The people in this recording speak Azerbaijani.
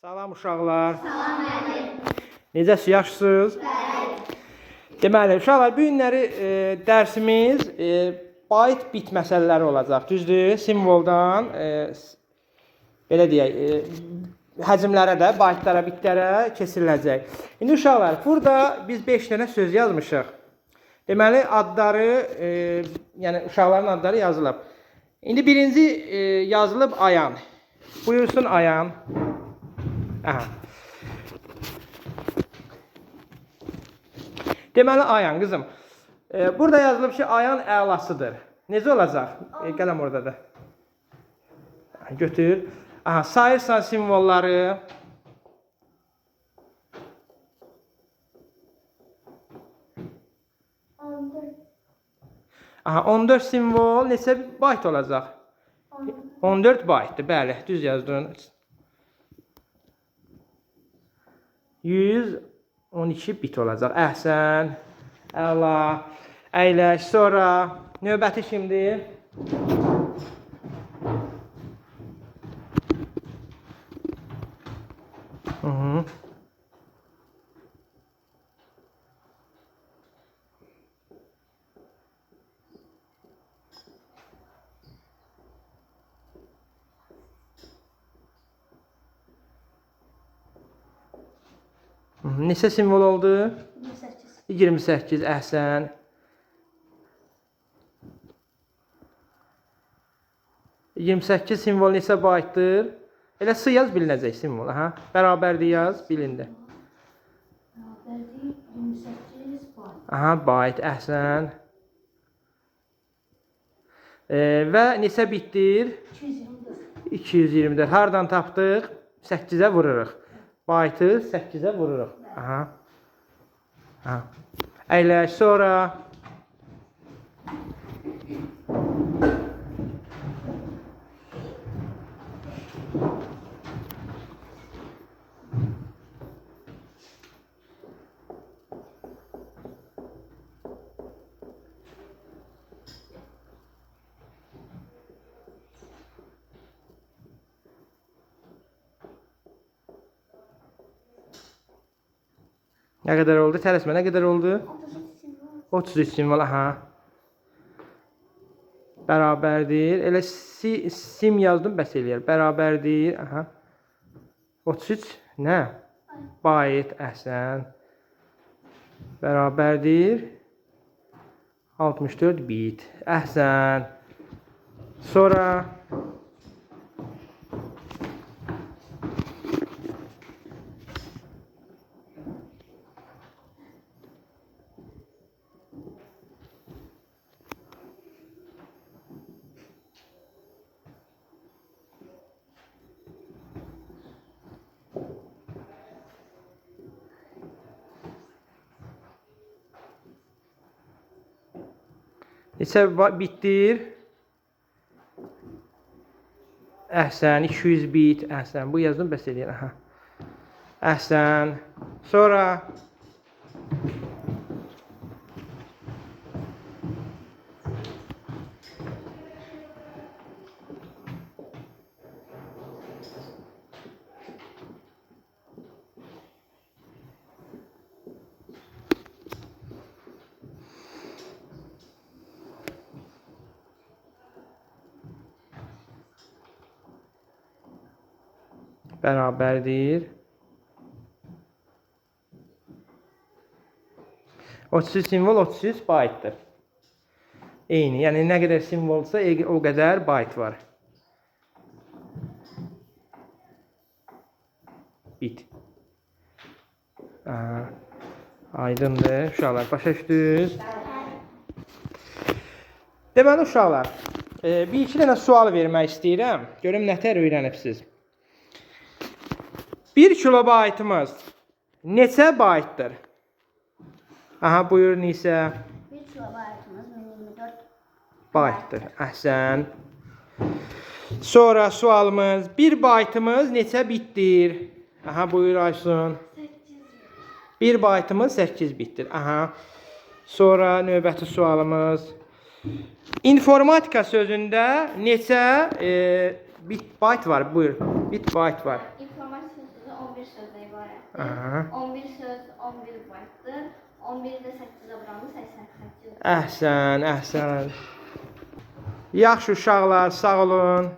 Salam uşaqlar. Salam müəllim. Necəsiz, yaxşısınız? Bəli. Deməli, uşaqlar, bu günləri dərsimiz bayt bit məsələləri olacaq, düzdür? Simvoldan belə deyək, həcmlərə də, baytlara, bitlərə keçiriləcək. İndi uşaqlar, burada biz 5 dənə söz yazmışıq. Deməli, adları, yəni uşaqların adları yazılıb. İndi birinci yazılıb Ayan. Buyursun Ayan. Aha. Deməli Ayan qızım. Burada yazılıb ki, Ayan əlasıdır. Necə olacaq? Qələm oradadır. Götür. Aha, sayırsan simvolları. Aha, 14 simvol neçə bayt olacaq? 14 baytdır, bəli, düz yazdın. 112 bit olacaq. Əhsən, əla, əyləş. Sonra növbəti kimdir? Hı -hı. Neçə simvol oldu? 28. 28, əhsən. 28 simvol neçə baytdır? Elə S yaz bilinəcək simvol, aha. Bərabərdir yaz, bilindi. Bərabərdir 28 bayt. Aha, bayt, əhsən. Və neçə bitdir? 224. 224. Hardan tapdıq? 8-ə vururuq. Baytı 8-ə vururuq. Aha. Aha. Əyləş, sonra nə qədər oldu? Tələsmə, nə qədər oldu? 33 simvol. 33 simvol, aha. Bərabərdir. Elə sim yazdım, bəs eləyər. Bərabərdir, aha. 33 nə? Bayt, əhsən. Bərabərdir. 64 bit. Əhsən. Sonra neçə bitdir? Əhsən, 200 bit. Əhsən. Bu yazdım, bəs eləyər. Aha. Əhsən. Sonra bərabərdir. 33 simvol 33 baytdır. Eyni. Yəni nə qədər simvolsa o qədər bayt var. Bit. Aha. Aydındır. Uşaqlar, başa düşdünüz? Deməli uşaqlar, bir iki dənə sual vermək istəyirəm. Görüm nətər öyrənibsiz. 1 kilobaytımız neçə baytdır? Aha, buyur Nisə. 1 kilobaytımız 1024 Baytdır. Əhsən. Sonra sualımız, 1 baytımız neçə bitdir? Aha, buyur Aysun. 8. 1 baytımız 8 bitdir. Aha. Sonra növbəti sualımız. İnformatika sözündə neçə bit bayt var? Buyur. Bit bayt var. İnformatika sözü 11 sözdən ibarətdir. Aha. 11 söz 11 baytdır. 11-i də 8-ə vuranda 88. Əhsən, əhsən. Yaxşı uşaqlar, sağ olun.